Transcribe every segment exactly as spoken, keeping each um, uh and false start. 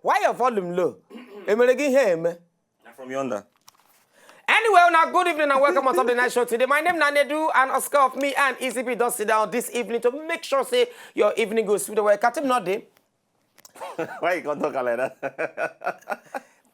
Why your volume low? Emere gị ihe eme. From yonder. Anyway, una good evening and welcome on top of the night show today. My name na Nedu and Oscar of me and Easy B don sit down this evening to make sure say your evening goes sweet. Well, Katim not dey. Why you gonna talk like that?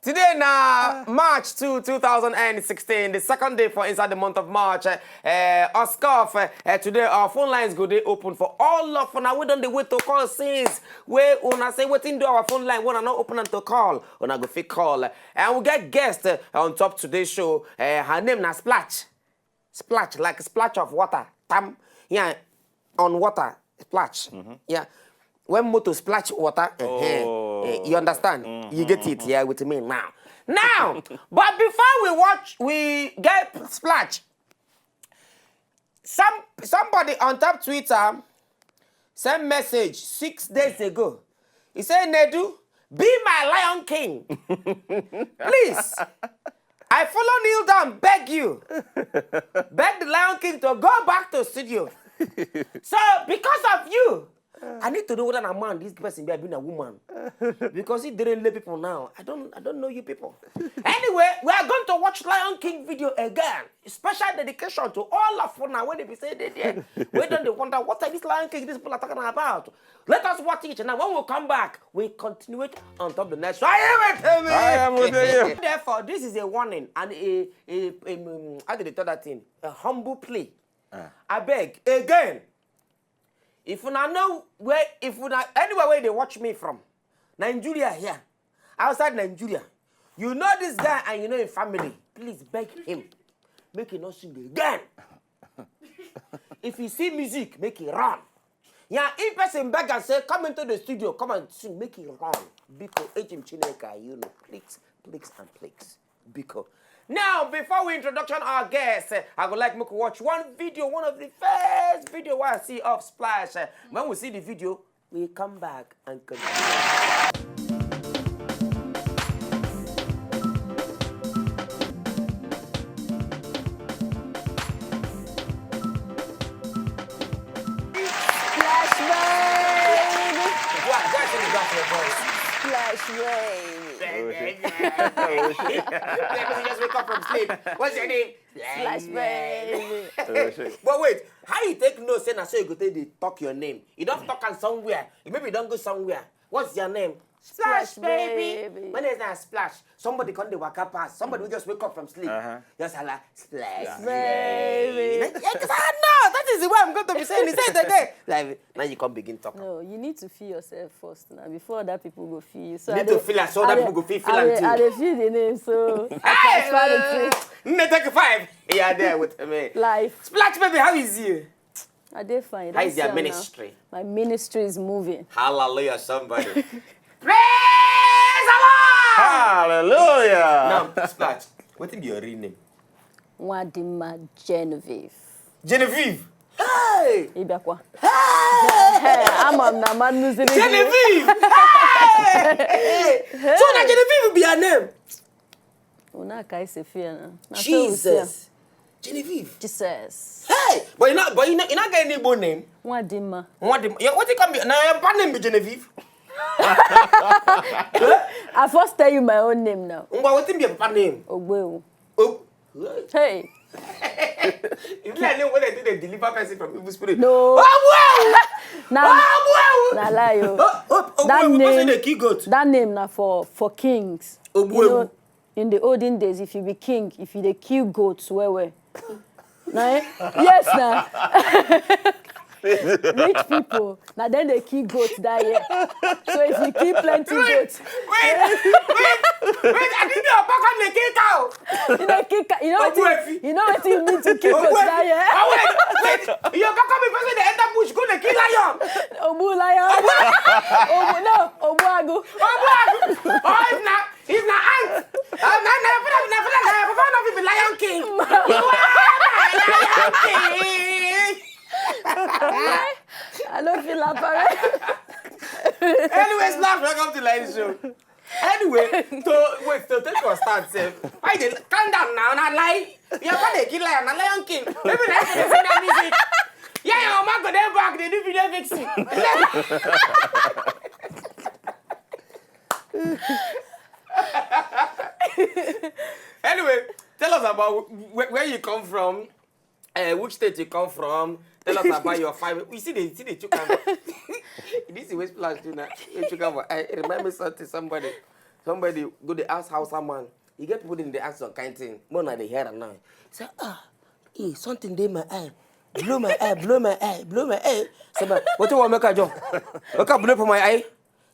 Today na March two, two thousand and sixteen, the second day for inside the month of March. Uh, uh, Oscar, uh, uh, today our phone lines go dey open for all of una. We don dey wait to call since. We una say wetin do our phone line. We una no open am to call. Una go fit call. And we get guest uh, on top today's show. Uh, her name na Splash. Splash, like splash of water. Tam, yeah, on water. Splash. Yeah. When motor splash water, eh, eh, Oh. eh, you understand? You get it, yeah, with me now. Now, but before we watch, we get Splash. Some somebody on top Twitter sent message six days ago. He said, Nedu, be my Lion King. Please. I follow kneel down, beg you. Beg the Lion King to go back to studio. So because of you, I need to know whether a man this person be, I been a woman. Because he didn't lay people now. I don't I don't know you people. Anyway, we are going to watch Lion King video again. Special dedication to all of una when they be say they there. We don't dey wonder what are this Lion King these people are talking about. Let us watch it now. When we come back, we continue it on top of the next. Are you with me? I am with you. Therefore, this is a warning and a a, a um, how do they tell that thing? A humble plea. I beg again. If una know where, if una anywhere where they watch me from, Nigeria here, outside Nigeria, you know this guy and you know him family. Please beg him, make he not sing again. If you see music, make it run. Yeah, if person beg and say come into the studio, come and sing, make it run. Because Ejim Chineke, you know, please, please and please. Biko. Now, before we introduction our guests, eh, I would like to watch one video, one of the first video I see of Splash. Eh, When we see the video, we come back and continue. Splash baby, Go and go and sing the dance for your voice. splash baby. Like person just wake up from sleep. What's your name? Splash baby. But wait, how you take no say na so you go take dey talk your name? You don talk am somewhere. You maybe you don go somewhere. What's your name? Splash Splash baby. My name is not Splash. Somebody come dey waka pass. Somebody will just wake up from sleep. Uh-huh. Just hala splash. Baby. Like, yeah, 'cause I know that is the way I'm going to be saying it. Say it again. Like now you come begin talk. No, you need to feel yourself first now before other people go feel you. So You need to feel as other people go feel, feel I am dey- too. I dey feel the name, so I transfer the thing. Nne take five. Yeah, there with me. Life. Splash baby, how is you? I dey fine. How is Don't your see am now. ministry? My ministry is moving. Hallelujah, somebody. Praise the Lord! Hallelujah. Now, Splash, what is your real name? Nwadima Genevieve. Genevieve. Hey! Ibiakwa. Hey! Hey, ama m na mmadụ nụziri gị. Genevieve! Hey! So na Genevieve be your name? Una ka isi feel na. Na so we feel. Jesus. Genevieve. Jesus. Hey! But you not but you not you not get any Igbo name. Nwadima. What the, your- what you come be? Now your papa name be Genevieve. I first tell you my own name now. Ngwa, what be your papa name? Ogbewu. Oh. Hey. It's like when they do they deliver person from evil spirit. No. Oh, wow! Na Oh, wow! na lie o. Oh, oh, oh, That wow, because name- they kill goat. That name na for for kings. You Ogbewu. know, in the olden days, if you be king, if you dey kill goats well well. Na eh? Yes na. Rich people, na dem dey kill goats that year. So if you kill plenty goats, Wait, wait, wait! I think your papa come dey kill cow. you dey kill cow. You know wetin Ogbuefi. you know wetin you need to kill goats that year. Oh, wait, wait! Your papa be person dey enter bush go dey kill lion. Ogbu lion. Ogbu no, Ogbu agu. Oh, if na if na ant, uh, na na your father na father na your papa no fit be lion king. You are my lion king. I no fit laugh am. Anyways, laugh, welcome to Live Show. Anyway, to wait to take your stand sef. Why dey calm down now? Na lie. Your father dey kill lion, na lion king. Maybe na him dey sing that music. Yeah, your mama go dey back dey do video fixing. Anyway, tell us about where, where you come from, uh, which state you come from. Tell us about your family. You see the, see the chuka. This is West Splash too now. Chuka, I remind me something. Somebody, somebody go dey ask Hausa man. You get people in the ask some kind thing. More na dey hear am now. Say, ah, eh, something dey my eye. Blow my eye, blow my eye, blow my eye. Say, but what you want make I jump? Make I blow for my eye?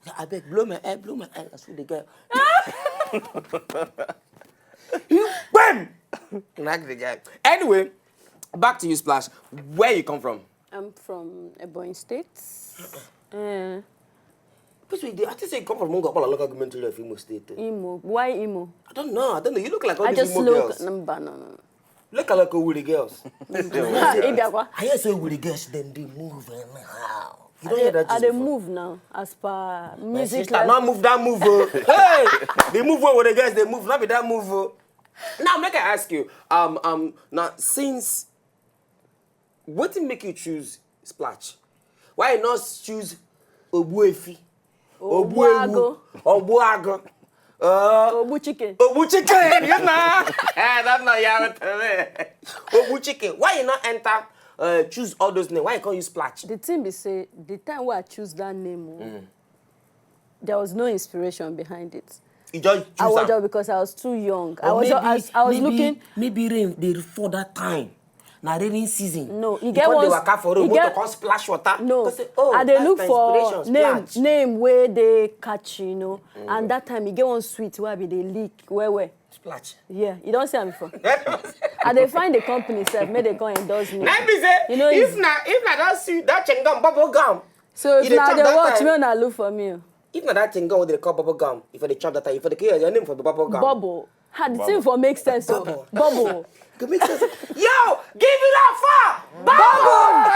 Say, I beg, blow my eye, blow my eye. I swear the girl. You bam! Knock the guy. Anyway, back to you, Splash. Where you come from? I'm from Ebonyi State. Uh, Which way? I think say you come from Mungo Pala local government area of Imo State. Eh? Imo. Why Imo? I don't know. I don't know. You look like all I these just Imo look. Girls. No, but no, no, no. Look like Owerri girls. Ha, Ibiakwa. I hear say Owerri girls, then they move anyhow. You I don't dey, hear that I thing dey before? Move now as per My music. Sister, not move that move. Oh. Hey, they move well with the girls. They move, not be that move. Oh. Now, make I ask you. Um, um. Now, since, what did make you choose Splash? Why you not choose Ogbuefi? Obuago. Obuago. Uh, Obu chicken. Obu chicken, you know. Eh, that's not your to me. Obu chicken. Why you not enter? Uh, choose all those names. Why you can't use Splash? The thing be say the time wey I choose that name, oh, there was no inspiration behind it. You just choose I was am. Just because I was too young. I Or was maybe, I was, I was maybe, looking. Maybe rain dey fall that time. Na raining season. No, e You get come dey once- waka for road, e motor get- come splash water. No, Come say, oh, I dey that's look my for inspiration, name Splash. Name wey dey catchy, you know. And that time e get one sweet wey I be dey lick well well. Splash. Yeah, you don see am before. I dey find the company sef make dem come endorse me. Na be say, You know, if it's- na if na that sweet that chewing gum bubble gum. So if You dey una chop dey that watch, time. Make una look for me. Oh. If na that chewing gum wey dey call bubble gum, if you dey chop that time, if you dey kill your name for the bubble gum. Bubble. Ha, the thing for make sense. Oh. Bubble. Bubble. Go make sense. Yo, give it up for bubble.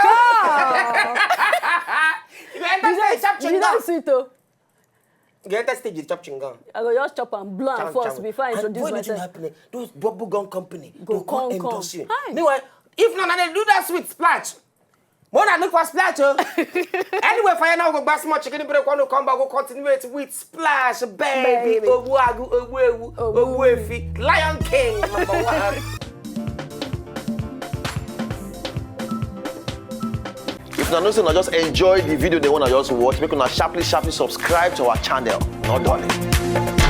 You go enter stage chop You chewing don gum. Sweet oh. You go enter stage you chop chewing gum. I go just chop am blow am Chop, first chop. Before I And introduce when wetin myself. Happen, eh, those bubble gum company Go go come come, come. endorse you. Hi. Meanwhile, if na na dey do that sweet Splash, more than look for Splash oh. Anyway, for you now, go back small chicken break. When we come back, go continue it with Splash, baby. Baby. Obuagu, Obuewu, Obu- Obuefi, Lion King number one. If una know say una just enjoy the video, they wanna just watch, make una sharply, sharply subscribe to our channel. No darling.